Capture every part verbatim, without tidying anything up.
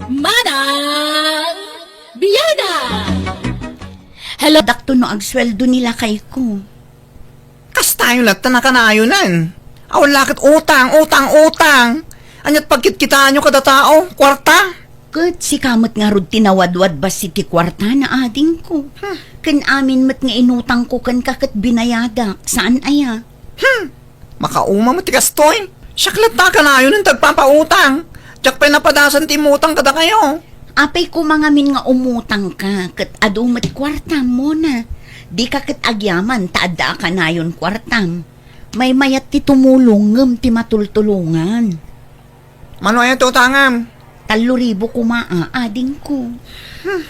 Manang Biada! Hello, dakto no agsueldo ni lakayko. Kastayo latta nakanayonan. Awan la ket utang, utang, utang. Ania't pagkitkitaanyo kada tao, kuarta? Ket sika met ngarud ti nawadwad bassit ti kuarta na adingko. Hmm. Ken amin met nga inutangko kenka ket binayadak, saan aya? Hmm. Makauma met ti kastoy. Siak latta kanayon ti agpapautang. Diak pay napadasan ti immutang kadakayo. Apay koma ngamin nga umutangka ket adu met kuartam, Mona. Dika ket agyaman ta adda a kanayon kuartam. Maymayat ti tumulong ngem ti matultulongan. Mano aya ti utangam? Tallo ribu koma a, adingko. Hmm.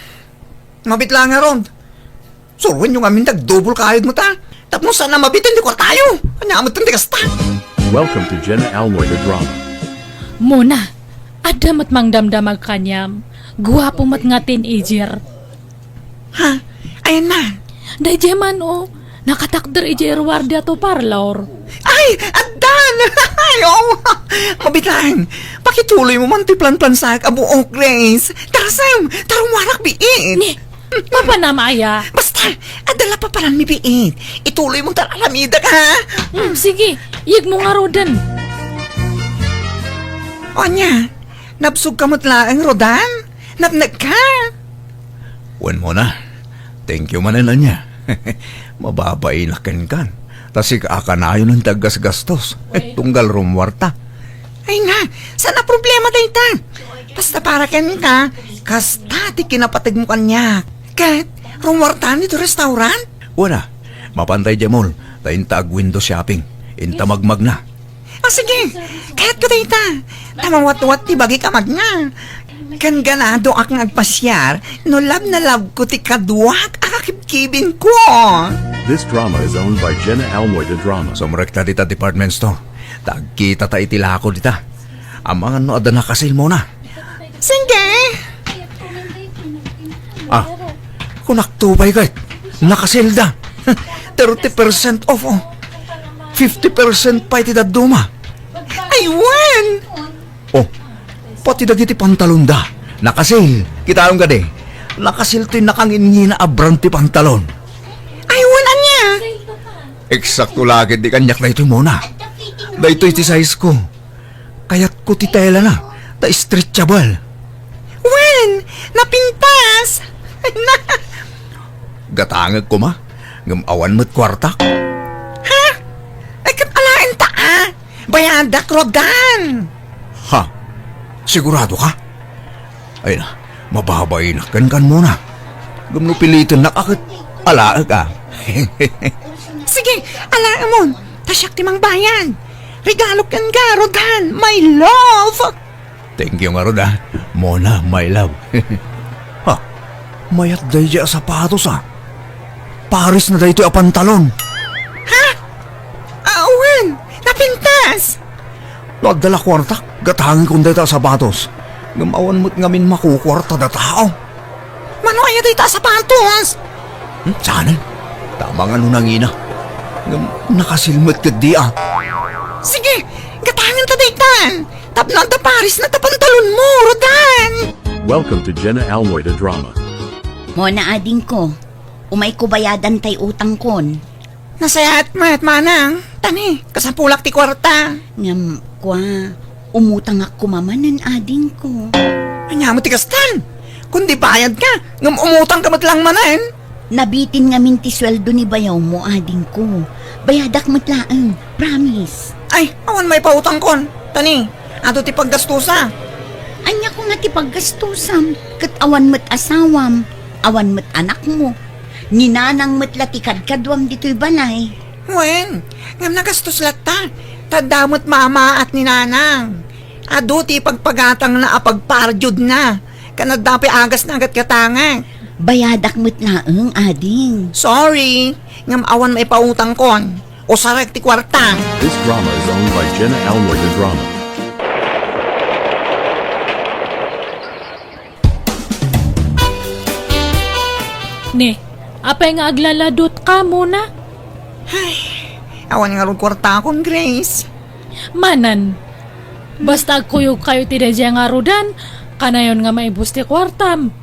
Mabit la ngarud. Suroenyo ngamin ti agdubol kayod met a. Tapno saan a mabitin ti kuartayo. Ania met ti kasta? Welcome to Jenna Almoy the Drama. Mona, adda met mangdamdamag kaniam. Guapo met nga teenager. Ha? Ayan na. Daydiay man, o. Nakatakder idiay ruardia to parlor. Ay, addan! Ay, oo. Mabitan, pakituloymo man ti planplansaak a buok, Grace. Tara, Sam, tara, rumarak biit. Ni, mapanam aya? Basta, adda la papananmi biit. Ituloymo ta alamidak, ha? Hmm, sige, iyegmo ngaruden. O ania, nabsogka met laeng, Rodan? Napnekka? Wen, Mona, thank you manen ania. Mababainak kenkan. Ta sika a kanayon ti aggasgastos. Tunggal rummuarta. Ay nga, saan a problema dayta? Basta para kenka, kasta ti kinapategmo kaniak. Ket, rummuarta ditoy restaurant? Wen a, mapan ta idiay mall, ta inta ag-window shopping. Inta magmagna. Ah, sige. Kayatko dayta. Ta mawatwat ti bagik a magna. Ken ganadoak nga agpasiar no love na love ko ti kaduak a kakibkibin ko. This drama is owned by Jenna Almoy de Drama. Sumrekta dita department store. Ta agkita ta iti lako dita. Amangan no adda nakasil, Mona. Sige. Ah, kunakto pay ket, nakasilda. Thirty percent off, oh. Fifty percent pay ti dadduma. Ay, wen! Oh, pati dagiti pantalonda, nakasil. Kitaem kadi, nakasil toy nakanginngina a brand ti pantalon. Ay, wen, ania? Eksakto la ket ti kaniak daytoy, Mona. Daytoy ti size ko. Kayatko ti telana, ta stretchable. Wen, napintas! Gatangek koma, ngem awan met kuartak. Ha? Ay, ket alaenta, a? Bayadak, Rodan! Ha? Sigurado ka? Ay na, mababainak kenkan, Mona. Ngem no pilitennak a ket alaek, a. Sige, alaemon. Ta siak ti mangbayad. Regalok kenka, Rodan, my love. Thank you ngarud, a, Mona, my love. Ha? Mayat daydiay a sapatos, a. Pares na daytoy a pantalon. Ha? Awan, napintas. No adda la kuartak, gatangekon dayta a sapatos. Ngem awan met ngamin makukuartada tao. Mano aya dayta a sapatos? Hmm, saan? Tama nga no nangina. Ngem nakasil met ketdi, a. Sige, gatangenta daytan. Tapno adda pares na ta pantalonmo, Rodan. Welcome to Jenna Almoy the Drama. Mona, adingko, umayko bayadan tay utangkon. Nasayaat met, manang. Tani, kasapulak ti kuarta. Ngem, kua, umutangak koma manen, adingko. Ania met ti kastan? Kundi bayadka, ngem umutangka met lang manen. Nabitin ngamin ti sueldo ni bayawmo, adingko. Bayadak met laeng, promise. Ay, awan maipautangkon. Tani, adu ti paggastusa. Ania koma ti paggastusam? Ket awan met asawam, awan met anakmo. Ni nanang met la ti kadkaduam ditoy balay. Wen, ngem nagastos latta. Ta adda met mamaat ni nanang. Adu ti ipagpagatangna a pagpardiodna. Ken adda pay agasna a gatgatangek. Bayadak met laeng, ading. Sorry, ngem awan maipautangkon. Usarek ti kuarta. This drama is owned by Jenna Almoy the Drama. Ni, apay nga aglaladutka, Mona? Ay, awan ngarud kuartakon, Grace. Manen, basta agkuyogkayo ti daydiay a ngaruden, Kanayon nga maibus ti kuartam.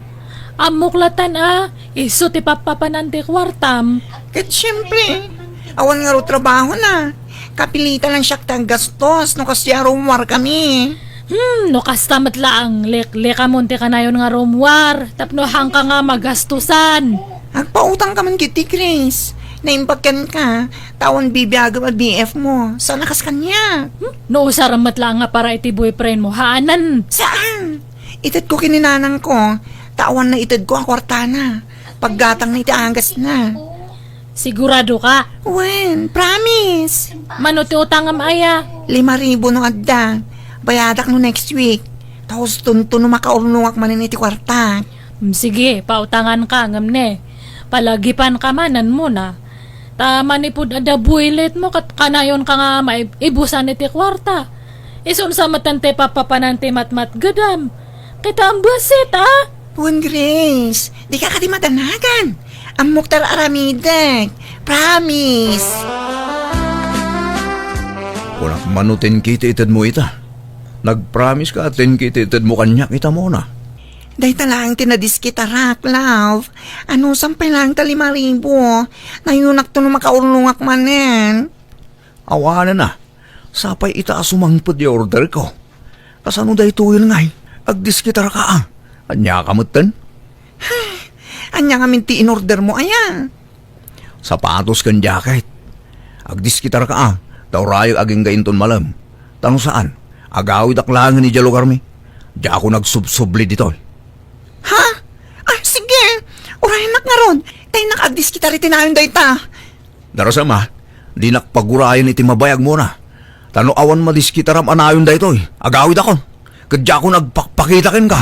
Ammok latan a, isu ti pappapanan ti kuartam. Ket siempre, awan ngarud trabahona. Kapilitan lang siak ti aggastos no kasdiay a rummuarkami. Hmm, no kasta met laeng, leklekamon ti kanayon nga rummuar, tapno haanka nga magastosan. Agpautangka man ketdi, Grace. Naimbag kenka, ta awan bibiagem a B F mo. Saan a kas kaniak? Hmm? No usarem met laeng nga para iti boyfriend mo, haanen. Saan? Itedko ken ni nanangko, ta awan naitedko a kuartana. Paggatangna iti agasna. Sigurado ka? Wen, promise. Mano ti utangem aya? Lima ribu no adda. Bayadak no next week. Ta hustonto no makaurnongak manen iti kuartak. Mm, sige, pautangan ka, ngem ne, palagipan ka manen muna. Ta manipud adda builit mo, ket kanayon ka nga maibusan iti kuarta. Isun sa metten ti papapanan ti matmatgedam. Ket ambassit, a? Wen, Grace, dika kadi madanagan. Ammok ti ar-aramidek. Promise. Kunak mano ten kiti itedmo ita. Nagpromise ka ten kiti itedmo kaniak ita, Mona. Dayta laeng ti nadiskitarak, love. Anusam pay laeng ta lima ribu. Nayunakto no makaurnongak manen. Awanen a. Sapay ita a sumangpet ti orderko. Kasano daytoyen ngay? Agdiskitarka a. Ania ka metten? Ania ngamin ti inordermo aya? Sapatos ken jacket. Agdiskitarka a. Ta urayek agingga inton malem. Ta no saan, agawidak laengen idiay lugarmi. Diakon agsubsubli ditoy. Ha? Ah, sige. Urayennak ngarud. Ta innak agdiskitar iti nayon dayta. Darasam a, dinak pagurayen iti mabayag, Mona. Ta no awan madiskitaram a nayon daytoy, agawidakon. Ket diakon agpakpakita kenka.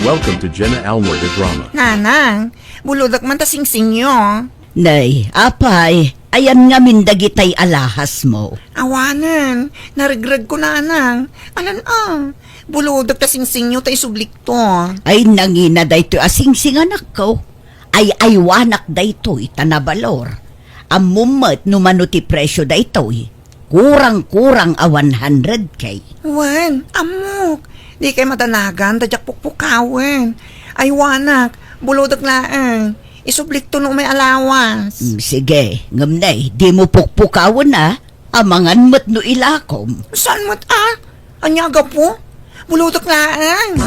Welcome to Jenna Almoy the Drama. Nanang, bulodek man ta singsingyo. Nay, apay, ayan ngamin dagitay alahasmo? Awanen, naregregko, nanang. Alan a, bulodek ta singsingyo ta isublikto. Ay, nangina daytoy a singsing, anakko. Ay-aywanak daytoy ta nabalor. Ammom met no mano ti presio daytoy. Kurang-kurang a one hundred K. Wen, ammok. Dikay madanagan ta diak pukpukawen. Aywanak, bulodek laeng. Isublikto no umay a lawas. Mm, sige, ngem nay, dimo pukpukawen a. Amangan met no ilakom. Saan met a? Ania a gapu? Bulodek laeng.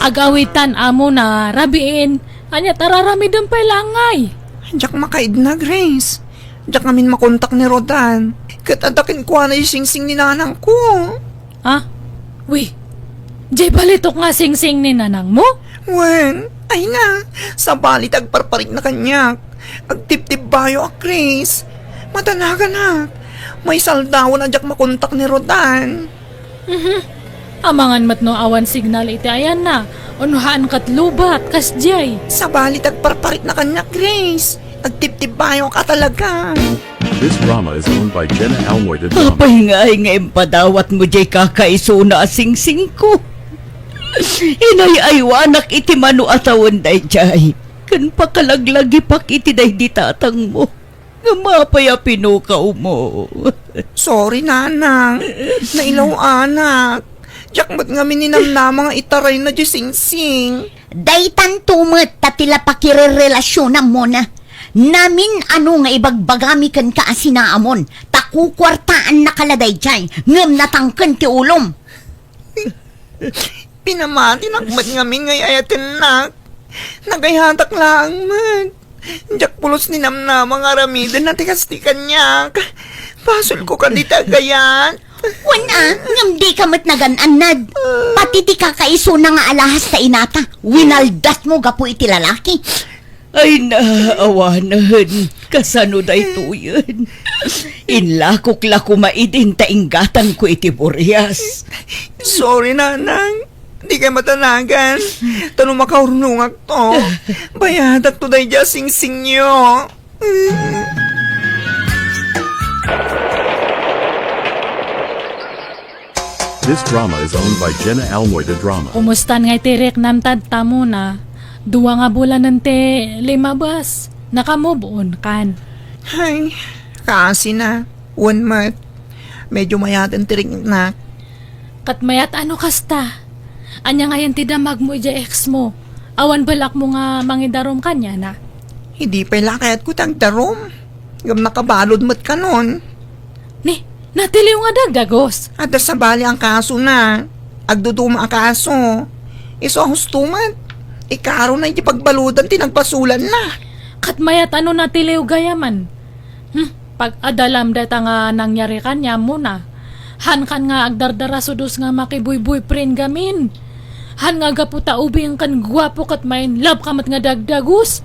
Agawitan, amo na, rabiin. Ania ti ar-aramidem pay laeng ngay? Diak makaidna, Grace. Diak ngamin makontak ni Rodan. Ket adda kenkuana ti singsing ni nanangko. Ah? Wi, diay balitok nga singsing ni nanangmo? Wen, ay na, sabali ti agparparikna kaniak. Agtibtibbayo a, Chris. Madanaganak. Maisaldawan a diak makontak ni Rodan. Mhm. Amangan met no awan signal iti ayanna, wenno haan ket lobat, kasdiay. Sabali ti agparparikna kaniak, Chris. Agtibtibbayo ka talaga. This drama is owned by Jenna Almoy de Drama. Apay ngay nga impadawatmo diay kakaisuna a singsingko? Inay-aywanak iti mano a tawen daydiay, ken pakalaglagipak iti daydi tatangmo. Ngem apay a pinukawmo? Sorry, nanang. Nailaw-anak. Diak met ngamin ninamnama nga itarayna diay singsing. Daytanto met ta ti la pakirerelasionam, Mona. Namin-ano nga ibagbagami kenka a sinaamon, ta kukuartaannaka la daydiay, ngem natangken ti ulom. Pinamatinak met ngamin nga ay-ayatennak. Nagayhatak laeng met. Diak pulos ninamnama nga aramidenna ti kasta kaniak. Basolko kadi ti agayat. Wen a, ngem dika met nagan-annad. Pati ti kakaisuna nga alahas ta inata, winaldatmo gapu iti lalaki. Ay na, awanen, kasano daytoyen? Inlakok la koma idin ta inggatanko iti burias. Sorry, nanang. Dikay madanagan. Ta no makaurnongakto, bayadakto daydiay a singsingyo. This drama is owned by Jenna Almoy de Drama. Kumustan ngay ti riknam, Tadta Mona? Dua nga bulanen ti limabas. Naka-move on kan? Ay, kaasi na. Wen met. Medyo mayaten ti riknak. Ket mayat a no kasta, ania ngayen ti damagmo idiay ex mo? Awan balakmo nga mangidarum kaniana? Idi pay la kayatko ti agdarum. Ngem nakabalud met kanon. Ni, natiliw nga dagdagus. Adda sabali a kasona. Agduduma a kaso. Isu a husto met. Ikarona iti pagbaludan ti nagbasolanna. Ket mayat a no natiliw gayamen. Hmm, pag-adalam dayta nga nangyari kaniam, Mona. Hankan nga agdardarasodos nga makibuyboyfriend gamin. Han nga gapu ta ubing ken guapo ket ma-in love ka met nga dagdagus.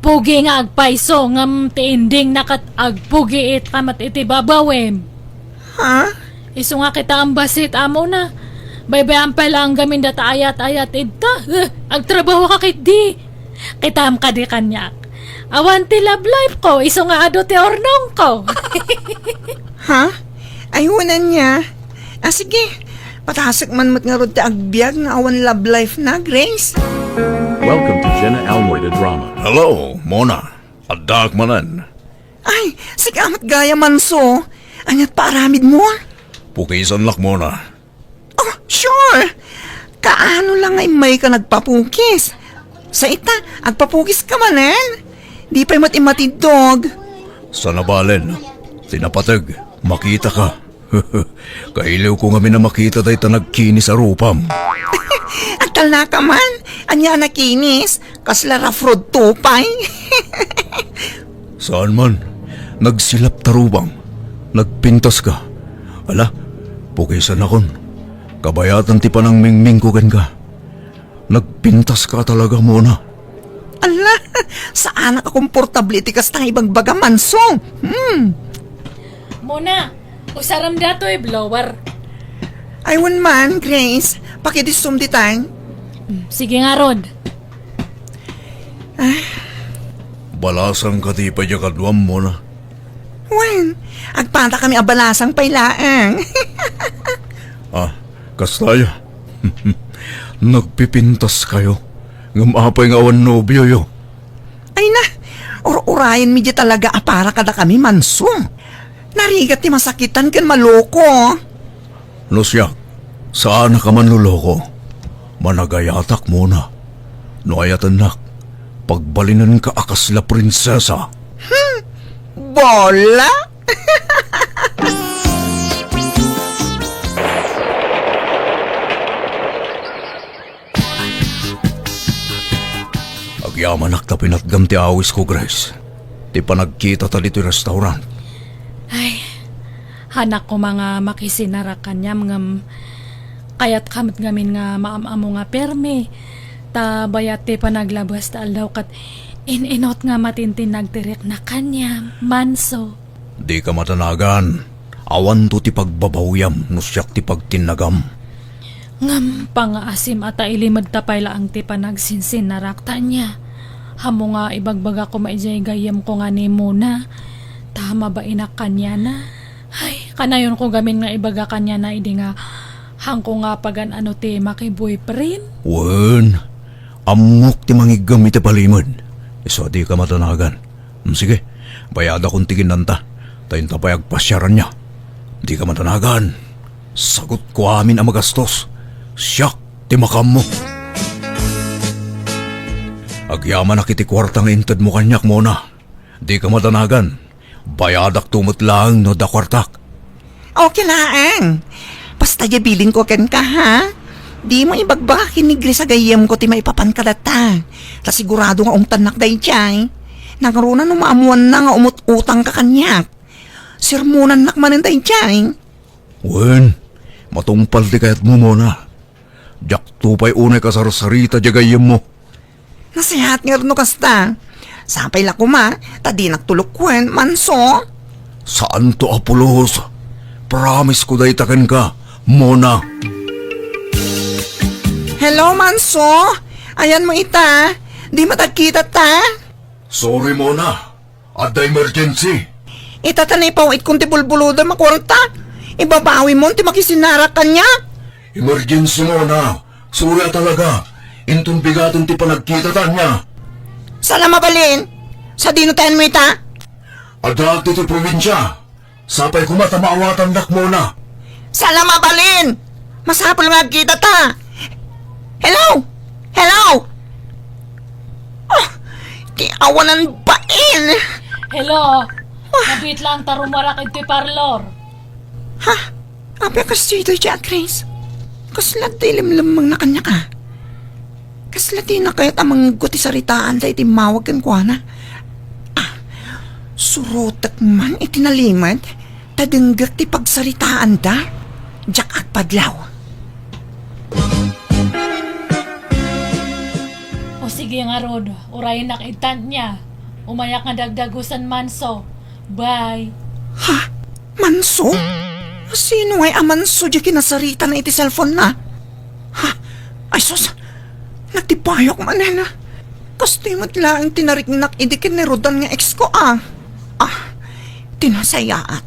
Pugi nga agpayso ngem ti endingna ket agpugiit ka met iti babawem. Ha? Isu nga kita a bassit, Mona. Baybay-am pay laeng gamin data ayat-ayat idta. Eh, agtrabaho ka ketdi. Kitaem kadi kaniak. Awan ti love life ko, isu nga adu ti urnong ko. Ha? Ay, wen ania. Ah, sige. Patasek man met ngarud ti agbiag nga awan love life na, Grace. Welcome to Jenna Almoida Drama. Hello, Mona. Addaak manen. Ay, sika met gayam, Manso. Aniat paaramidmo? Pukisan lak, Mona. Oh, sure! Kaano lang nga immay ka nagpapukis? Sa ita, agpapukis ka manen? Di pay met immatiddog. Sana balen, ti napateg, makita ka. Kailiw ko ngamin a makita dayta nagkinis a rupam. Agtalna ka man? Ania a nakinis? Kasla rough road to pay? Saan man. Nagsilap ta rupam. Nagpintas ka. Ala, pukisan nakon. Kabayatan ti panangmingming ko kenka. Nagpintas ka talaga, Mona. Ala, saanak a komportable iti kasta nga ibagbaga, Manso. Hmm. Mona, usarem datoy blower. Ay, wen man, Grace. Pakidissum ditan. Hmm, sige ngarud. Ah. Balasang ka ti pay diay kaduam, Mona. Wen, agpatakami a balasang pay laeng. Ah, kasta aya. Nagpipintas kayo. Ngem apay nga awan nobioyo? Ay na, ur-urayenmi diay talaga a para kadakami, Manso. Narigat ti masakitan ken maloko. No siak, saanak a manloloko. Managayatak, Mona. No ayatennak, pagbalinenka a kasla prinsesa. Hmm, bola? Agyamanak ta pinatgam ti awisko, Grace. Ti panagkitata ditoy restaurant. Ay, hanak koma nga makisinarak kaniam ngem kayatka met ngamin nga maam-ammo nga permi. Ta bayat ti panaglabas ta aldaw ket in-inut nga matintinnag ti riknak kaniam, Manso. Dika madanagan. Awanto ti pagbabawiam no siak ti pagtinnagam. Ngem pangngaasim a ta ilimedta pay laeng ti panagsinsinarak ta ania. Ammo nga ibagbaga koma idiay gayyemko nga ni Mona, ta mabainak kaniana. Ay, kanayonko gamin nga ibaga kaniana idi nga haanko nga pagan-ano ti makiboyfriend. Wen, ammok ti mangiggem iti palimed. Isu a dika madanagan. Mm, sige, bayadakon ti kinnanta. Ta inta pay agpasiaranna. Dika madanagan. Sagutko amin a magastos. Siak ti makaammo. Agyamanak iti kuarta nga intedmo kaniak, Mona. Dika madanagan. Bayadakto met laeng no adda kuartak. Okay laeng. Basta diay bilinko kenka, ha? Dimo ibagbaga ken ni Grace a gayyemko ti maipapan kadata. Ta sigurado nga ungtannak daydiay. Nangruna no maammoanna nga umut-utangka kaniak. Sermonannak manen daydiay. Wen, matungpal ti kayatmo, Mona. Diakto pay unay kasarsarita diay gayyemmo. Nasayaat ngarud no kasta. Sapay la koma, ta dinak tulokuen, Manso. Saanto a pulos. Promise ko dayta kenka, Mona. Hello, Manso. Ayanmo ita. Di met agkitata? Sorry, Mona. Adda emergency. Ita ta naipaw-itkon ti bulbulodem a kuarta. Ibabawimon ti makisinarak kaniak. Emergency, Mona. Sorry a talaga. Inton bigaten ti panagkitata ania. Saan a mabalin? Sadino ti ayanmo ita? Addaak ditoy probinsia. Sapay koma ta maawatandak, Mona. Saan a mabalin? Masapul nga agkitata. Hello? Hello? Ah, ti awanan bain. Hello? Nabiit lang ta rumarak iti parlor. Ha? Apay a kas ditoy, Jack Grace? Kasla ti limlemmengna kaniak a? Kasla ti nakayat a mangeggo ti saritaanda iti immawag kenkuana? Ah, surotek man iti nalimed ta denggek ti pagsaritaanda. Diak agpadlaw. O sige ngarud, uraynak ittan nia. Umayak nga dagdagusen, Manso. Bye. Ha? Manso? Sino ngay a Manso diay kinasaritana iti cellphone-na? Ha? Ay sus, nagtipayok manen. Kastoy met laeng ti nariknak idi ken ni Rodan nga ex-ko a. Ah, ti nasayaat.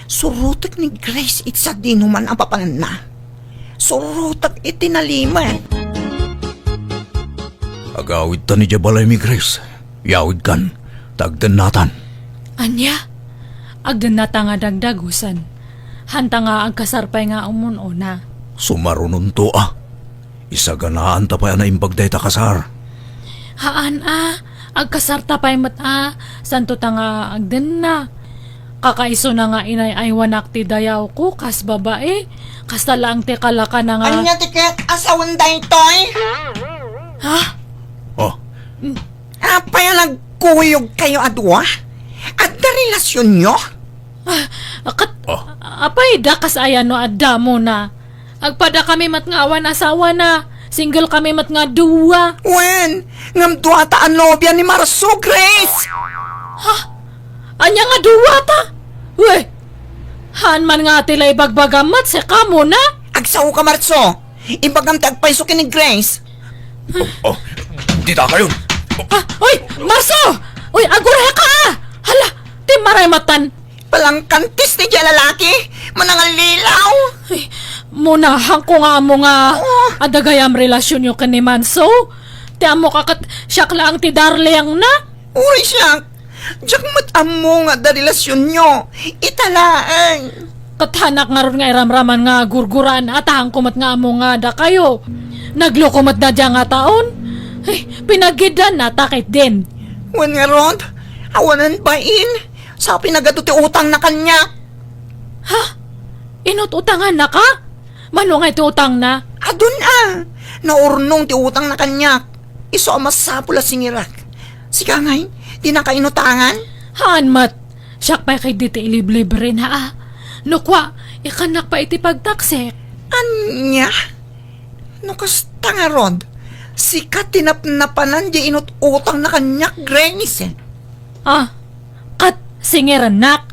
Surotek ni Grace iti sadinoman a papananna. Surotek iti nalimed. Agawidtan idiay balaymi, Grace. Yawidkan, ta agdennatan. Ania? Agdennata nga dagdagusen. Hanta nga agkasar pay nga umun-una. Sumarunonto a. Isaganaanta pay a naimbag dayta kasar. Haan a, agkasarta pay met a, santo ta nga agdenna. Kakaisuna nga inay-aywanak ti dayawko kas babai, kasta laeng ti kalakana nga Ania ti ket asawan daytoy? Ha? Oh. Apay a nagkuyogkayo a dua? Adda relasionyo? Ah, ket, Oh. apay da kas aya no adda Mona? Agpada kami met nga awan asawana. Single kami met nga dua. Wen, ngem duata a nobia ni Marso, Grace! Ha? Ania nga duata? Weh! Haan man nga ti la ibagbagam met sika, Mona? Agsaoka, Marso. Ibagam ti agpayso ken ni Grace. Oh, oh, dita kayon. Ah, oy, Marso! Oy, agurayka a! Hala, ti maray matan. Palangkantis ti dia lalaki, manangallilaw. Ay, Mona, haanko nga ammo nga Oh. adda gayam relasionyo ken ni Manso. Ti ammok a ket siak laeng ti darlingna. Uray siak, diak met ammo nga adda relasionyo. Ita laeng. Ket haanak ngarud nga iramraman nga gurguraan a ta haanko met nga ammo nga dakayo. Nagloko met da dia nga taon. Ay, pinagiddannata ketdin. Wen ngarud, awanen bain. Sa pinagadu ti utangna kaniak. Ha? Inut-utangannaka? Mano nga iti utangna? Adun a. Naurnong ti utangna kaniak. Isu a masapul a singirak. Sika ngay, dinaka inutangan? Haan met. Siak pay ketdi ti iliblibrena a. No kua, ikannak pay iti pagtaksik. Ania? No kasta ngarud, sika ti napnapanan diay inut-utangna kaniak, Grace. Ah, ket singirennak.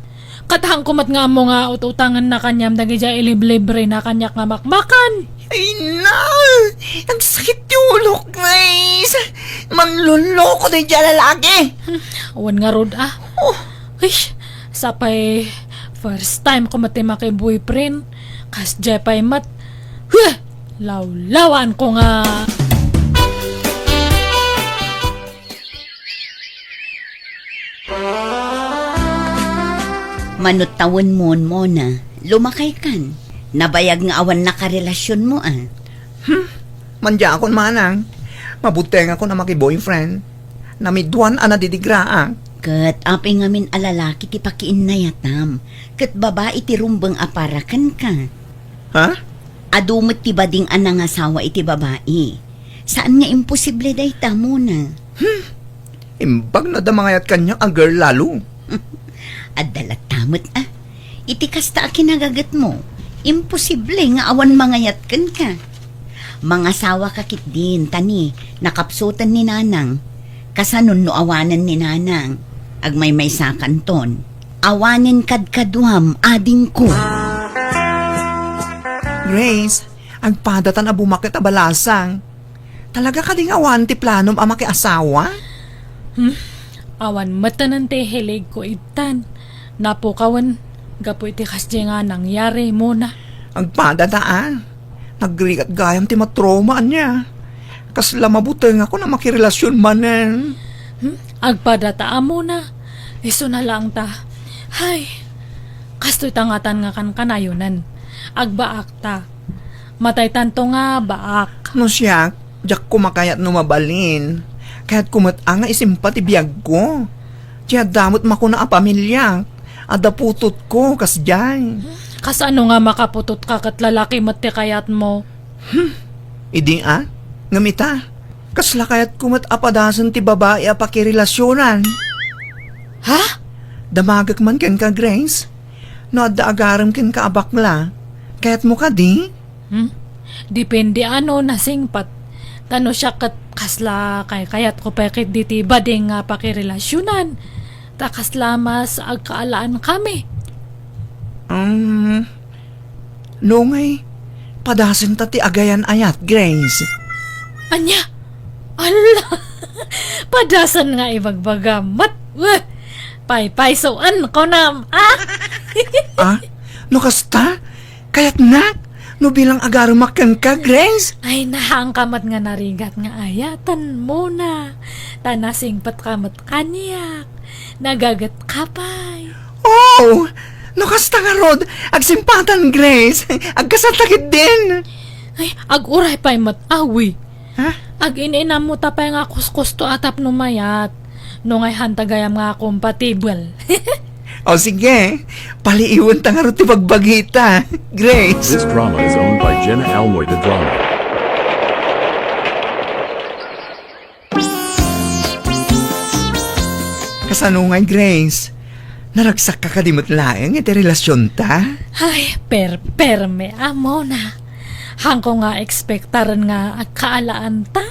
Ket haanko met nga ammo nga ut-utangenna kaniam dagidiay iliblibrena kaniak nga makmakan. Ay na! Agsakit ti ulok, Grace! Manloloko daydiay a lalaki! Hmm, awan ngarud a. Oh. Ay, sapay first time ko met ti maki-boyfriend. Kasdiay pay met. Huh! Lawlawaanko nga. Mano tawenmon, Mona, lumakaykan. Nabayag nga awan nakarelasionmo a. Hmm, mandiakon manang. Mabutengakon a maki-boyfriend. Namiduan a nadidigraak. Ket apay ngamin a lalaki ti pakiinnayatam, ket babai ti rumbeng a para kenka. Ha? Adu met ti bading a nangasawa iti babai. Saan nga imposible dayta, Mona. Hmm. Imbag no adda mangayat kaniak a girl lalo. Adda latta met a. Iti kasta a kinagagetmo, imposible nga awan mangayat kenka. Mangasawaka ketdin, ta ni, nakapsuten ni Nanang. Kasanon no awanen ni Nanang? Agmaymaysakanton. Awanen kadkaduam, adingko. Grace, agpadatan a bumaket a balasang. Talaga kadi nga awan ti planom a makiasawa? Hmm? Awan metten ti hiligko ittan. Napukawen gapu iti kasdiay nga nangyari, Mona. Agpadata a. Nagrigat gayam ti matrauma ania. Kasla mabutengakon a makirelasion manen. Hmm? Agpadata a, Mona. Isuna laeng ta. Hay. Kastoy ta ngatan nga kankanayonen. Agbaakta. Mataytanto nga baak. No siak, diak koma kayat no mabalin. Kayatko met a nga isimpa ti biagko. Ti adda met makuna a pamiliak, adda putotko, kasdiay. Kasano nga makaputotka ket lalaki met ti kayatmo? Hmm, idi a? Ngem ita, kasla kayatko met a padasen ti babai a pakirelasionan. Ha? Damagek man kenka, Grace. No adda agarem kenka a bakla, kayatmo kadi? Hmm? Depende ano nasingpet. Ta no siak ket kasla kaykayatko pay ketdi ti bading nga pakirelasionan. Ta kasla mas agkaalaan kami. Um, no ngay, padasenta ti agayan-ayat, Grace. Ania? Ala! Padasen nga ibagbagam met. Weh! Paypaysoan, kunam, ah? Ah? No kasta? Kayatnak? No bilang agarumak kenka, Grace? Ay, nahaanka met nga narigat nga ayaten, Mona. Ta nasingpetka met kaniak. Nagagetka pay. Oh! No kasta ngarud, agsimpatan, Grace. Agkasarta ketdin. Ay, aguray pay met, awi. Ha? Agin-inammo ta pay nga kuskusto a tapno mayat. No ngay hanta gayam nga kompatibel. O sige, paliiwenta ngarud ti bagbagita, Grace. This drama is owned by Jenna Almoy, the drama. Kasano ngay, Grace? Naragsakka kadi met laeng iti relasionta? Ay, perperme a, Mona. Haanko nga ekspektaren nga agkaalaanta.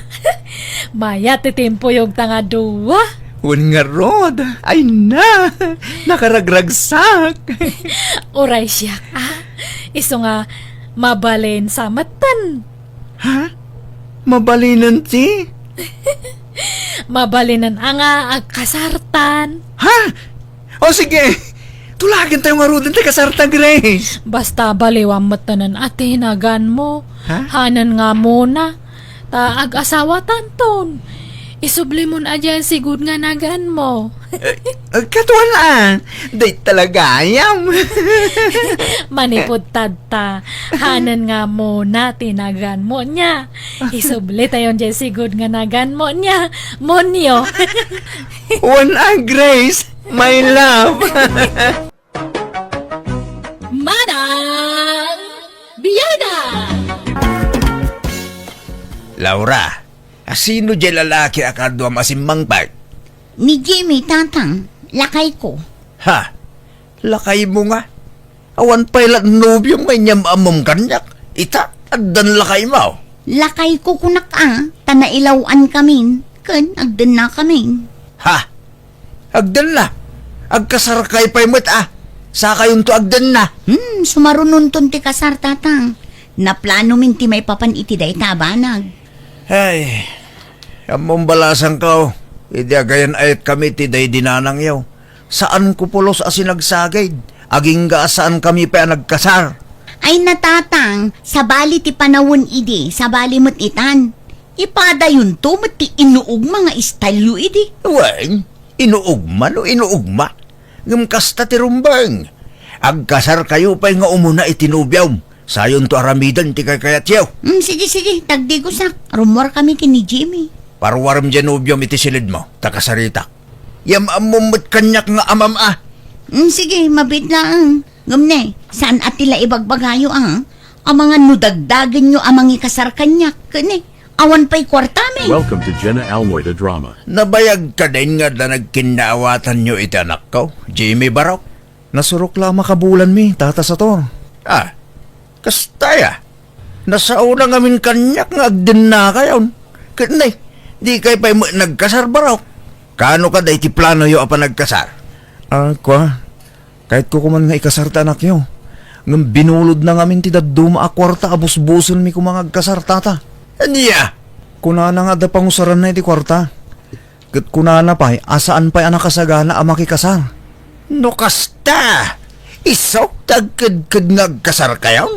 Mayat ti timpuyogta nga dua. Wen ngarud, ay na, nakaragragsak. Uray siak, ah. Isu nga mabalinsa metten. Ha? Mabalinen ti? Mabalinen a nga agkasartan. Ha? O sige, tulagentayo ngaruden ti kasarta, Grace. Basta baliwam metten a ti naganmo. Ha? Hanen nga Mona. Ta agasawatanton. Isublimon a diay sigud nga naganmo. Eh, eh, katuan a. Dayta la gayam. Manipud tadta. Hanen nga Mona ti naganmo nia. Isublitayon diay sigud nga naganmo nia. Monyo. Wen a, Grace, my love. Manang Biyada! Laura, asino diay lalaki a kaduam a simmangpet? Ni Jimmy, Tatang, lakayko. Ha? Lakaymo nga? Awan pay la nobiom nga inyam-ammom kaniak. Ita, addan lakaymo. Lakayko kunak a, ta nailaw-ankamin, ken agdennakamin. Ha? Agdenna. Agkasarkay pay met a. Sakayonto agdenna. Hmm, sumarunonton ti kasar, Tatang. Naplanomin ti maipapan iti dayta a banag. Ay, ammom balasangko, idi agayan-ayatkami ti daydi nanangyo. Saanko pulos a sinagsagid. Agingga a saankami pay a nagkasar. Ay na, Tatang, sabali ti panawen idi, sabali met itan. Ipadayonto met ti inuugma nga istalyo idi. Wen, inuugma no inuugma. Ngem kasta ti rumbeng. Agkasarkayo pay nga umuna iti nobiom. Sayonto aramiden ti kaykayatyo. Mm, sige, sige, tagdigosak. Rummuarkami ken ni Jimmy. Paruarem diay nobiom iti silidmo, ta kasaritak. Yam-ammom met kaniak nga amam a. Mm, sige, mabiit laeng. Ngem ne, saan a ti la ibagbagayo a? Amangan no dagdagenyo a mangikasar kaniak, ken ne, awan pay kuartami. Welcome to Jenna Almoy the Drama. Nabayag kadin nga adda nagkinnaawatanyo iti anakko, Jimmy Barok? Nasurok la a makabulanmi, Tata Sator. Ah, kasta aya? Nasaona ngamin kaniak nga agdennakayon. Ket ne, dikay pay met nagkasar, Barok. Kaano kadi ti planoyo a panagkasar? Ah, kua, kayatko koman nga ikasar ti anakyo. Ngem binulodna ngamin ti dadduma a kuarta a busbusenmi koma nga agkasar, Tata. Ania? Kunana nga adda pangusaranna iti kuarta. Ket kunana pay a saan pay a nakasagana a makikasar. No kasta, isu ti agkedked nga agkasarkayon?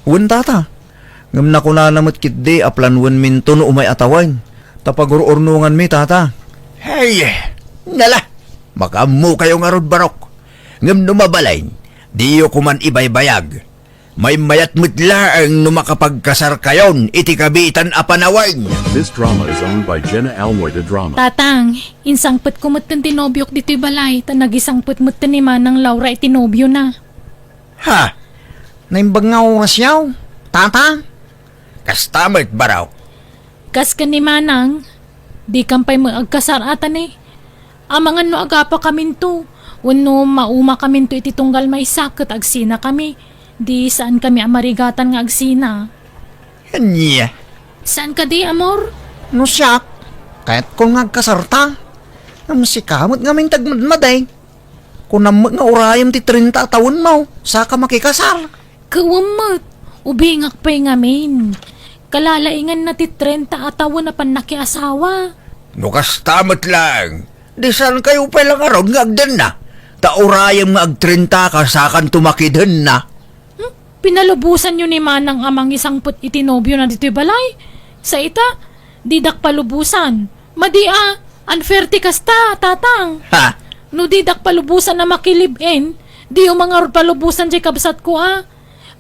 Wen, Tata. Ngem nakunana met ketdi a planoenminto no umay a tawen, ta pagur-urnonganmi, Tata. Hey, nala, makaammokayo ngarud, Barok. Ngem no mabalin, diyo koman ibaybayag. Maymayat met laeng no makapagkasarkayon iti kabiitan a panawen. This drama is owned by Jenna Almoy de Drama. Tatang, insangpetko metten ti nobiok ditoy balay, ta nagisangpet metten ni Manang Laura iti nobiona. Ha? Naimbag nga orasyo, Tatang? Kasta met, barok. Kas ken ni Manang, dikam pay met agkasar-a, ta ne. Amangan no agapakaminto, wenno maumakaminto iti tunggal maysa ket agsinakami, di saankami a marigatan nga agsina. Ania? Saan kadi, amor? No siak, kayatkon nga agkasarta. Ngem sika met ngamin ti agmadmadi. Kunam met nga urayem ti trenta a tawenmo, saka makikasar. Kuwem met, ubingak pay ngamin. Kalalainganna ti trenta a tawen a pannakiasawa. No kasta met laeng, di saankayo pay la ngarud nga agdenna, ta urayem nga agtrentaka sakanto makidenna. Hmm? Pinalubosanyo ni Manang a mangisangpet iti nobiona ditoy balay? Sa ita, didak palubosan. Madi a, unfair ti kasta, Tatang. Ha? No didak palubosan a makilive-in, diyo man ngarud palubosan diay kabsatko a.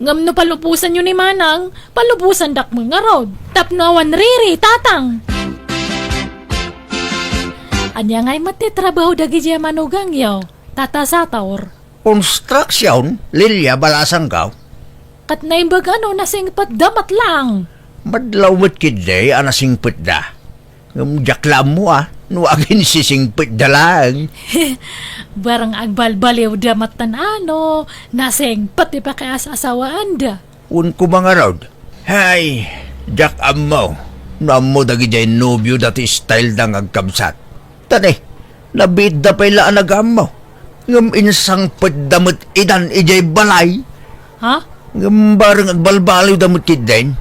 Ngem no palubosanyo ni Manang, palubosandak met ngarud. Tapno awan riri, Tatang. Ania ngay met ti trabaho dagidiay a manugangyo, Tata Sator? Construction, Lilia, balasangko. Ket naimbag a no nasingpetda met laeng. Madlaw met ketdi a nasingpetda. Ngem diak la ammo a no aginsisingpetda laeng. Bareng agbalbaliwda met tan a no nasingpet ti pakias-asawaanda. Wen koma ngarud. Hay, diak ammo no ammo dagidiay nobioda ti styleda nga agkabsat. Ta ne, nabiitda pay la a nagaammo. Ngem insangpetda met idan idiay balay. Ha? Ngem bareng agbalbaliwda met ketdin.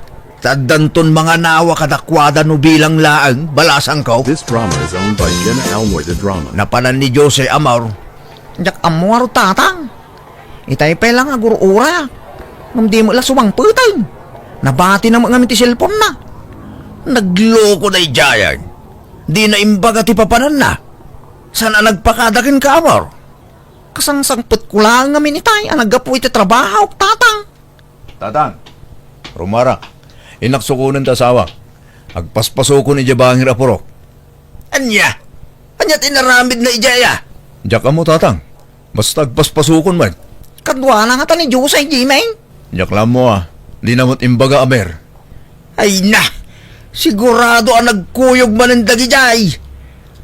Ta addanton manganawa kadakuada no bilang laeng, balasangko. This drama is owned by Jenna Almoy de Drama. Napanan ni Jose, amor. Diak ammo ngarud, Tatang. Itay pay la nga agur-ura. Ngem di met la sumangpeten. Nabatina met ngamin ti cellphone-na. Nagloko daydiayen. Dina imbaga ti papananna. Saan a nagpakada kenka, amor? Kasangsangpetko laeng ngamin itay a naggapu iti trabahok, Tatang. Tatang, rumara. Innak sukonen ti asawak. Agpaspasukon idiay bangir a purok. Ania? Ania ti inaramidna idiay a? Diak ammo, Tatang. Basta agpaspasukon met. Kaduana ngata ni Jose, Jimmy? Diak la ammo a. Dina met imbaga, aber. Ay na! Sigurado a nagkuyog manen dagidiay.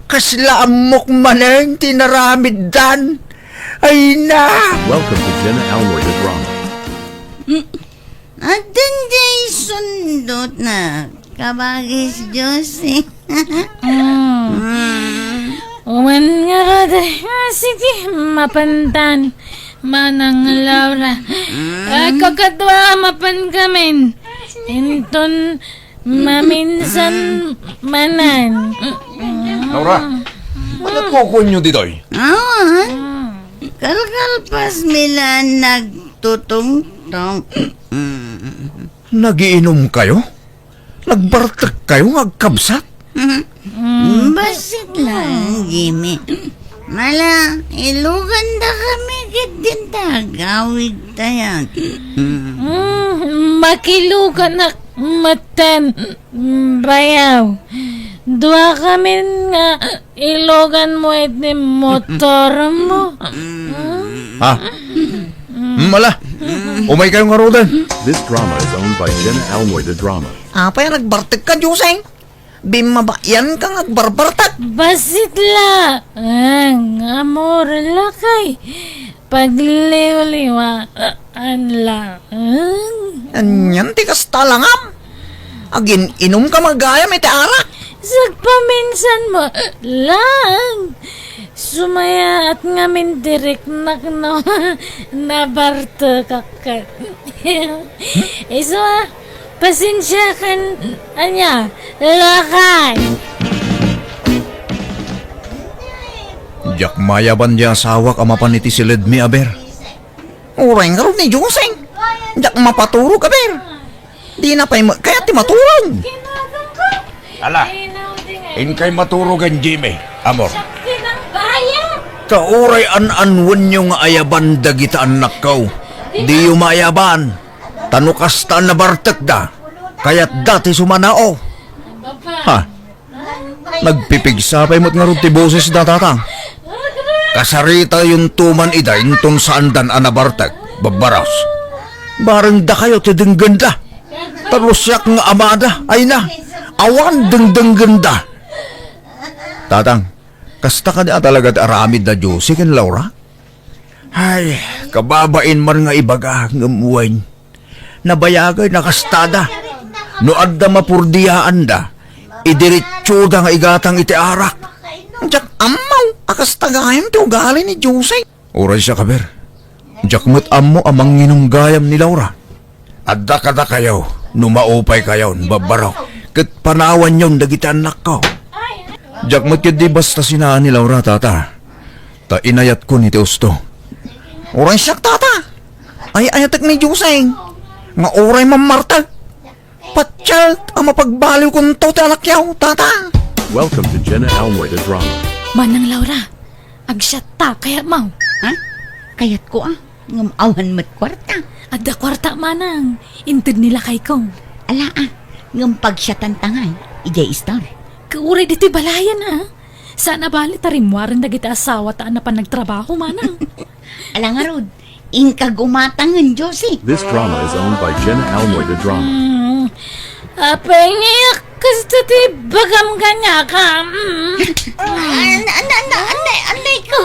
Kasla ammok manen ti inaramiddan. Ay na! Welcome to Jenna Almoy de Drama. Mm. Addan diay sundotna, kabagis Jose. Mm. Mm. Uman ngarud. Ah, sige, mapantan. Manang Laura. Mm. Ah, kakadua, mapankamin. Inton maminsan manen. Laura, ania ti kukuenyo ditoy? Awan. Mm. Kalkalpasmi la nagtutungtong. Mm. Nagiinumkayo? Nagbartekkayo nga agkabsat? Mhm. Mm. Bassit laeng, Jimmy. Mala, ilugandakami ketdin ta agawidtayan. Mm. Mm, makiluganak metten, mm, bayaw. Duakamin nga iluganmo iti motormo. Mm. Ha? Mm, ala, umaykayo ngaruden. This drama is owned by Jenna Almoy de Drama. Apay a nagbartekka, Joseng? Bimmabaianka nga agbarbartek. Bassit laeng, amor, lakay. Pagliwliwaan laeng. Anian ti kasta langam? Agin-inumka gayam iti arak? Sagpaminsanmo laeng. Sumayaat ngamin ti riknak no nabartekak ket. Isu a, pasensiakan ania, lakay. Diak mayaban ti asawak a mapan iti siledmi, aber. Uray ngarud ni Joseng. Diak mapaturog, aber. Dina pay met kayat ti maturog. Ala, inkay maturogen, Jimmy, amor. Ta uray an-anwenyo nga ayaban dagita annakko, diyo maayaban. Ta no kasta a nabartekda, kayatda ti sumanao. Ha? Nagpipigsa pay met ngarud ti bosesda, Tatang. Kasaritayon to man ida inton saandan a nabartek, babbaros. Bareng dakayo ti denggenda. Ta no siak nga amada, ay na, awan dengdenggenda. Tatang, kasta kadi a talaga ti aramid da Josie ken Laura? Ay, kababain man nga ibaga, ngem wen. Nabayagay, nakastada. No adda mapurdiaanda, idiretsoda nga igatang iti arak. Diak ammo a kasta gayam ti ugali ni Josie. Uray siak, aber. Diak met ammo a manginum gayam ni Laura. Adda kadakayo, no maupaykayon, babbarok, ket panawanyon dagiti annakko. Diak met ketdi basta sinaan ni Laura, Tata. Ta inayatkon iti usto. Uray siak, Tata. Ay-ayatek ni Josie nga uray mammartek, patialek a mapagbaliwkonto ti anakyo, Tata. Welcome to Jenna Almoy the Drama. Manang Laura, agsiatta, kayatmo? Ha? Kayatko a, ngem awan met kuarta. Adda kuarta, Manang. Inted ni lakayko. Ala a, ngem pagsiatanta ngay, idiay istor. Kauray ditoy balayen a. Saan a bali ta rimmuaren dagiti asawata a napan nagtrabaho, Manang. Ala ngarud, inka gumatangen, Josie. This drama is owned by Jenna Almoy the Drama. Mm. Apay nga kasta ti bagam kaniak, ha? Mm. An-, an-, an-, anay, anay ko.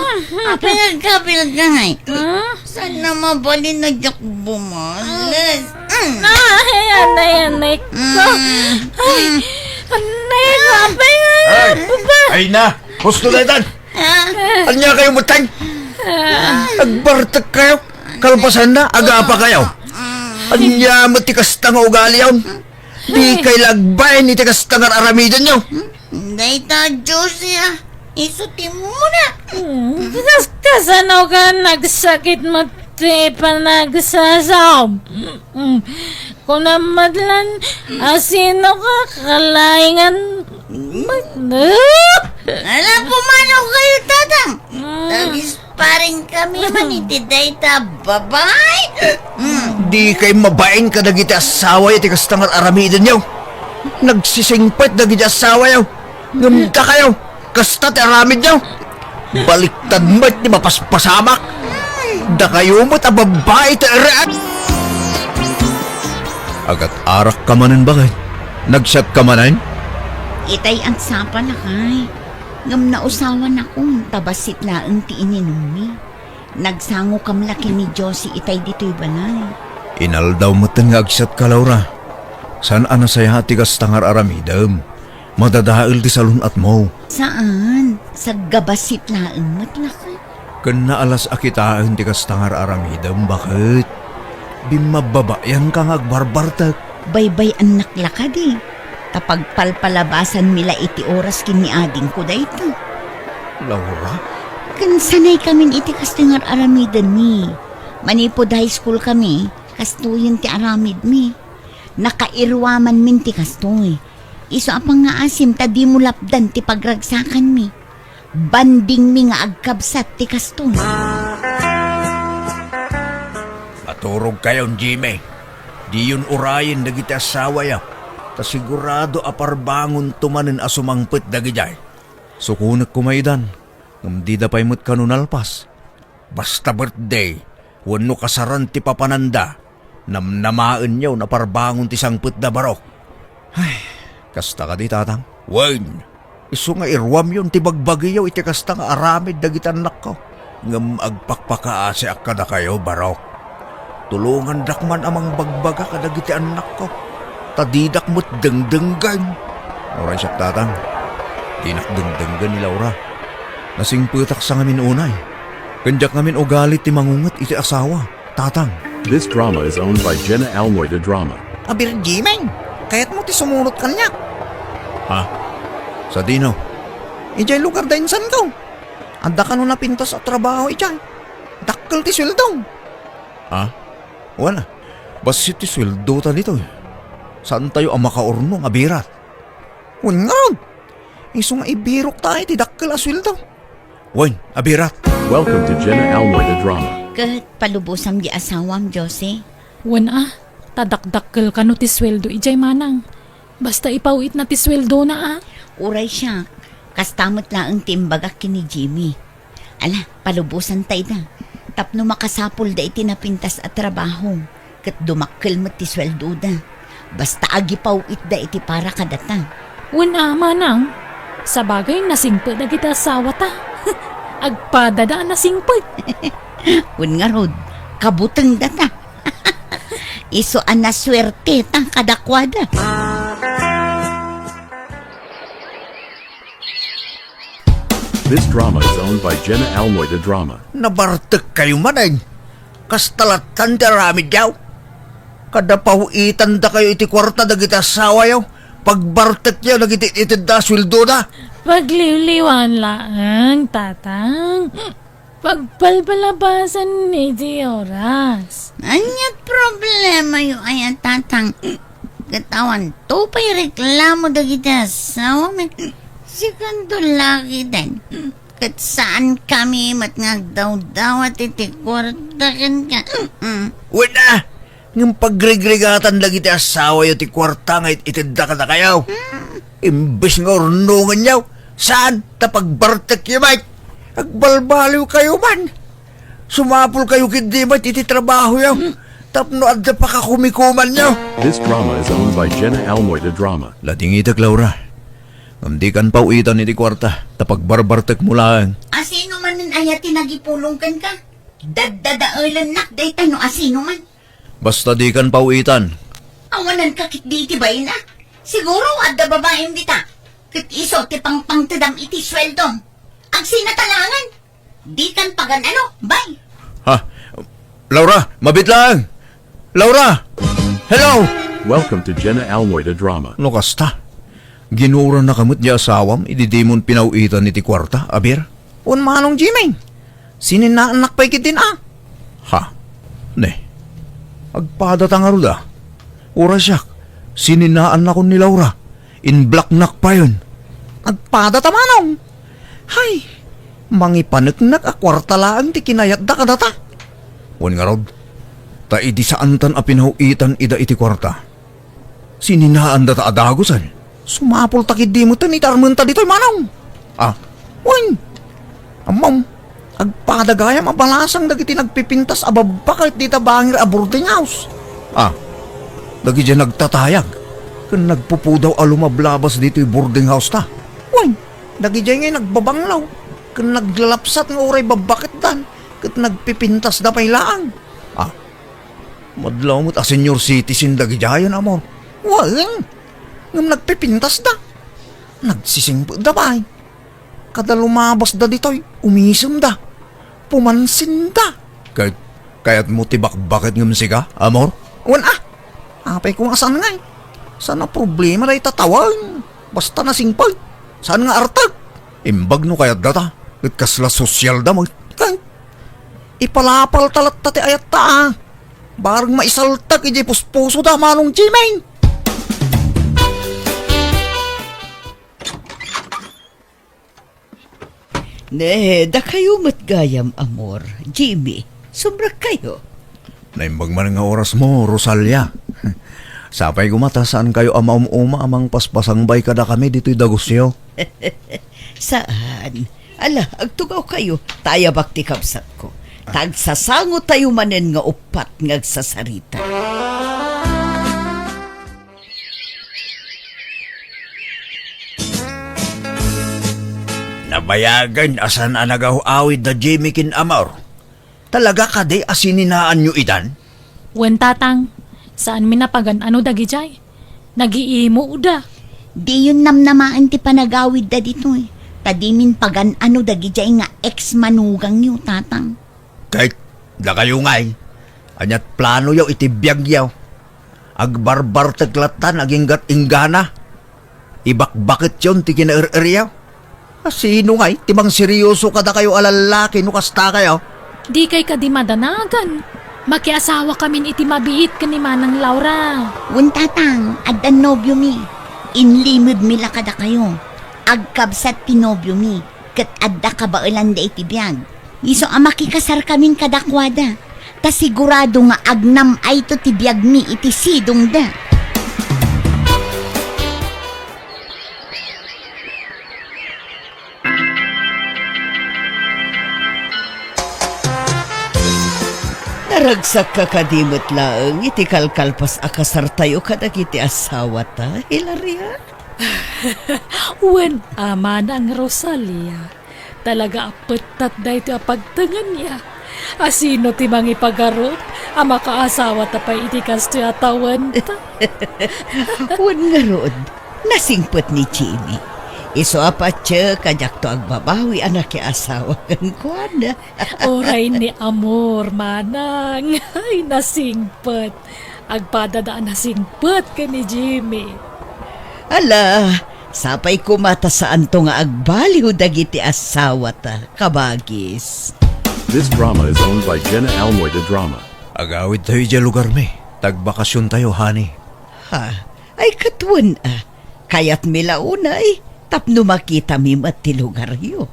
Apay nga kabil ka, hay? Huh? Saan na mabalin a diak bumales? Mm. Ay, anay, anay ko. Mm. Ay, anay ko, apay nga. Ay, baba. Ay na, husto daytan. Ah. Ania kayo, mutang? Ah. Agbartek kayo. Kalpasan na, agapa kayo. Ania met ti kasta nga ugaliyon? Di kay lagbayen iti kasta nga ar-aramidenyo. Dayta, Josie, ah. Isu ti muna. Hmm, kas-, kasano ka nagsakit met ti panagsasaom? Hmm. Kunam met laeng a sino ka kalaingan met. Ala, pumanaw kayo, Tatang. Mm. Nagisparing kami man iti dayta babae. Mm. Di kay mabain kadagiti asawayo ti kasta nga ar-aramidenyo. Nagsisingpet dagiti asawayo. Ngem dakayo, kasta ti aramidyo. Baliktad met ti mapaspasamak. Dakayo met a babbai ti eret. Agat-arak ka manen, baket? Nagsiat ka manen? Itay agsapa, lakay. Ngem nausawanakon, ta bassit laeng ti ininummi. Nagsangokam la ken ni Josie itay ditoy balay. Inaldaw metten nga agsiat ka, Laura. Saan a nasayaat ti kasta nga ar-aramidem. Madadael ti salun-atmo. Saan? Saggabassit laeng met, lakay. Ken naalas a kitaen ti kasta nga ar-aramidem, baket? Bimmabbabayan ka nga agbarbartek. Baybay-annak la kadi. Ta pagpalpalabasanmi la iti oras ken ni adingko dayta. Laura? Ken sanay kamin iti kastoy nga ar-aramidenmi. Manipud high school kami, kastoyen ti aramidmi. Nakairuamanmin ti kastoy. Isu a pangngaasim ta dimo lapdan ti pagragsakanmi. Bandingmi nga agkabsat ti kastoy. Maturogkayon, Jimmy. Diyon urayen dagiti asawayo, ta sigurado a parbangonto manen a sumangpet dagidiay. Sukonek koma idan, ngem dida pay met kano nalpas. Basta birthday wenno kasaran ti papananda, namnamaenyo a parbangon ti sangpetda, barok. Ay, kasta kadi, Tatang? Wen, isu nga iruamyon ti bagbagiyo iti kasta nga aramid dagiti annakko. Ngem agpakpakaasiak kadakayo, barok. Tulongandak man a mangbagbaga kadagiti annakko, ta didak met dengdenggen. Uray siak, Tatang, dinak dengdenggen ni Laura. Nasingpetak sa ngamin unay, ken diak ngamin ugali ti mangunget iti asawa, Tatang. This drama is owned by Jenna Almoy the Drama. Abir, Jimeng, kayatmo ti sumulot kaniak? Ha? Sadino? Idiay lugar da insanko. Adda kano napintas a trabaho idiay. Dakkel ti sueldo. Ha? Wen a, bassit ti sueldo ta ditoy. Saantayo a makaurnong a birat. Wen ngarud, isu nga ibirok ta iti dakkel a sueldo. Wen, a birat. Welcome to Jenna Almoy the Drama. Ket palubosam di asawam, Josie. Wen a, Ta dakdakkel kano ti sueldo idiay, manang. Basta ipaw-itna ti sueldona, a. Uray siak, kasta met laeng ti imbagak ken ni Jimmy. Ala, palubosanta ida. Tapno makasapulda iti napintas a trabaho, ket dumakkel met ti sueldoda. Basta agipaw-itda iti para kadata. Wen a, manang, sabagay nasingpet dagiti asawata. Agpadada a nasingpet. Wen ngarud, kabutengdata. Isu a nasuerteta kadakuada. This drama is owned by Jenna Almoy de Drama. Nabartek kayo manen. Kasta lattan ti aramidyo. Kada paw-itandakayo iti kuarta dagiti asawayo, pagbartekyo dagiti itedda a sueldoda. Pagliwliwan laeng, tatang. Pagpalpalabasan iti oras. Ania't problemayo aya, tatang? Ket awanto pay reklamo dagiti asawami. Sikato lakiten. Ket saankami met nga agdawdawat iti kuarta kenka. Mm. Wen a, ngem pagrigrigatan dagiti asawayo ti kuarta nga it-itedda kadakayo. Mm. Imbes nga urnongenyo, saan ta pagbartekyo met. Agbalbaliwkayo man. Sumapulkayo ketdi met iti trabahoyo. Mm. Tapno adda pakakumikumanyo. This drama is owned by Jenna Almoy de Drama. Nadingitek, Laura. Ngem dikan paw-itan iti kuarta, ta pagbarbartekmo laeng. Asino manen aya ti nagipulong kenka? Daddadaelennak dayta no asino man. Basta dikan paw-itan. Awananka ketdi iti bain a. Siguro adda babaim dita. Ket isu ti pangpangtedam iti sueldom. Agsinatalangan. Dikan pagan-ano, bay. Ha? Laura, mabiit laeng. Laura! Hello! Welcome to Jenna Almoy the Drama. No kasta, ginurannaka met ti asawam idi dimon pinaw-itan iti kuarta, aber? Wen, Manong Jimmy, sininaannak pay ketdin a. Ha? Ne. Agpadata ngarud a. Uray siak, sininaannakon ni Laura. Inblocknak payen. Agpadata, Manong. Hay, mangipaneknek a kuarta laeng ti kinayatda kadata. Wen ngarud, ta idi saantan a pinaw-itan ida iti kuarta, sininaandata a dagusen. Sumapulta ketdi metten iti armenta ditoy, Manong. Ah, wen. Ammom, agpada gayam a balasang dagiti nagpipintas a babbaket dita bangir a boarding house. Ah, dagidiay nagtatayag ken nagpupudaw a lumablabas ditoy boarding house ta. Wen, dagidiay ngay nagbabanglaw ken naglalapsat nga uray babbaketdan ket nagpipintasda pay laeng. Ah, madlaw met a senior citizen dagidiayen, Amor. Wen, ngem nagpipintasda. Nagsisingpetda pay. Kada lumabasda ditoy, umisemda. Pumansinda. Ket kayatmo ti bakbaket ngem sika, Amor? Wen a. Apay ko nga saan ngay. Saan a problema dayta tawen. Basta nasingpet. Saan nga artek. Imbag no kayatda ta. Ket kasla sosyalda met. Ket ipalapalta latta ti ayatta a. Bareng maisaltak idiay puspusoda, Manong Jimmy. Ne, dakayo met gayam, Amor. Jimmy, sumrekkayo. Naimbag man nga orasmo, Rosalia. Sapay koma ta saankayo a maum-uma a mangpaspasangbay kadakami ditoy dagusyo. Saan? Ala, agtugawkayo, ta ayabak ti kabsatko. Ta agsasangotayo manen nga uppat nga agsasarita. Nabayagen a saan a nagaw-awid da Jimmy ken Amor. Talaga kadi a sininaanyo idan? Wen, Tatang, saanmin a pagan-ano dagidiay. Nagiimoda. Diyon namnamaen ti panagawidda ditoy. Ta dimin pagan-ano dagidiay nga ex-manugangyo, Tatang. Ket dakayo ngay, ania't planoyo iti biagyo? Agbarbartek lattan aginggat inggana. Ibakbaketyon ti kinaer-eryo. Asino ngay ti mangseryoso kadakayo a lallaki no kasta kayo? Dikay kadi madanagan. Makiasawakamin iti mabiit ken ni Manang Laura. Wen, Tatang, addan nobiomi. Inlimedmi la kadakayo. Agkabsat ti nobiomi. Ket adda kabaelanda iti biag. Isu a makikasarkamin kadakuada. Ta sigurado nga agnam-ayto ti biagmi iti sidongda. Naragsakka kadi met laeng iti kalkalpas a kasartayo kadagiti assawata, Hilaria? Wen, Amanang Rosalia, talaga a pettat daytoy a pagtengenna. Asino ti mangipagarup a makaasawata pay iti kastoy a tawenta? Wen ngarud, nasingpet ni Jimmy. Isu a patiek a diakto agbabawi a nakiasawa kenkuana. Uray ni Amor, manang. Ay, nasingpet. Agpadada a nasingpet ken ni Jimmy. Ala, sapay koma ta saanto nga agbaliw dagiti assawata, kabagis. This drama is owned by Jenna Almoy de Drama. Agawidtayo idiay lugarmi. Tagbakasiontayo, honey. Ha? Ay, ket wen a. Kayatmi la unay tapno makitami met ti lugaryo.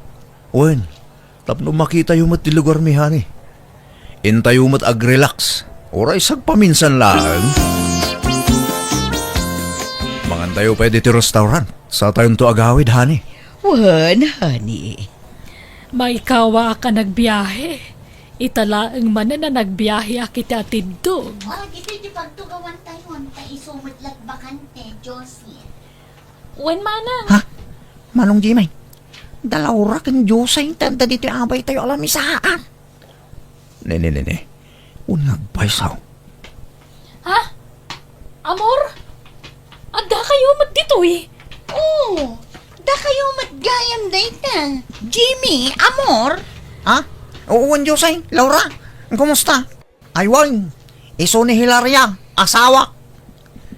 Wen, tapno makitayo met ti lugarmi, honey. Intayo met ag-relax. Uray sagpaminsan laeng. Mangantayo pay ditoy restaurant. Satayonto agawid, honey. Wen, honey. Maikawaak a nagbiahe. Ita laeng manen a nagbiaheak iti atiddog. O, ditoy ti pagtugawantayon, ta isu met la't bakante, Josie. Wen, manang. Ha? Manong Jimmy, da Laura ken Josie, inta ditoy abaytayo a lamisaan. Ne, ne, ne, ne. Wen nga agpayso. Ha? Amor? Addakayo met ditoy? Oo, dakayo met gayam dayta. Jimmy, Amor? Ha? Oo, wen Josie, Laura, kumusta? Ay, wen, isu ni Hilaria, asawak.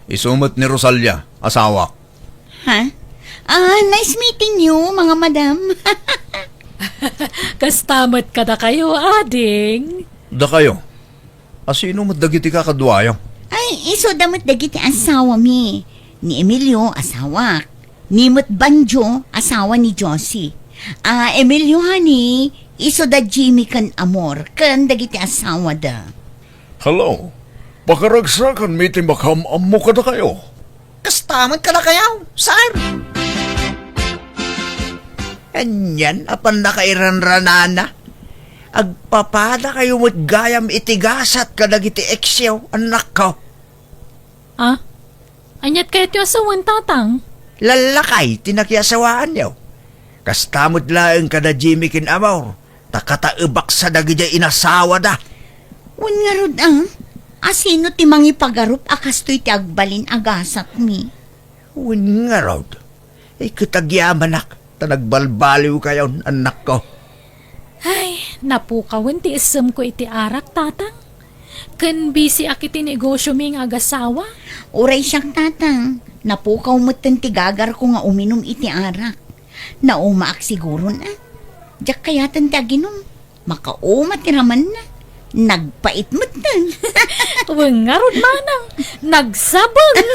Isu met ni Rosalia, asawak. Ha? Ah, nice meeting you, mga madam. Kasta met kadakayo, ading. Dakayo? Asino met dagiti kakaduayo? Ay, isuda met dagiti asawami. Ni Emilio, asawak. Ni met Banjo, asawa ni Josie. Ah, Emilio, honey, isuda Jimmy ken Amor, ken dagiti asawada. Hello. Pakaragsakanmi ti makaam-ammo kadakayo. Kasta met kadakayo, sir. Anian a pannakairanranana. Agpapadakayo met gayam iti gasat kadagiti eksyo, annakko. Ah? Aniat kayatyo a sawen, tatang? Lallakay ti nakiasawaanyo. Kasta met laeng kada Jimmy ken Amor, ta kataebaksa dagidiay inasawada. Wen ngarud, ah? Asino ti mangipagarup a kastoy ti agbalin a gasatmi? Wen ngarud, iket agyamanak ta nagbalbaliwkayon, annakko. Ay, napukawen ti isemko iti arak, tatang. Ken bisiak iti negosyomi nga agasawa. Uray siak, tatang. Napukaw metten ti gagarko nga uminum iti arak. Naumaak siguron, a. Diak kayaten ti aginum. Makauma ti ramanna. Nagpait metten. Wen ngarud, manang. Nagsabeng.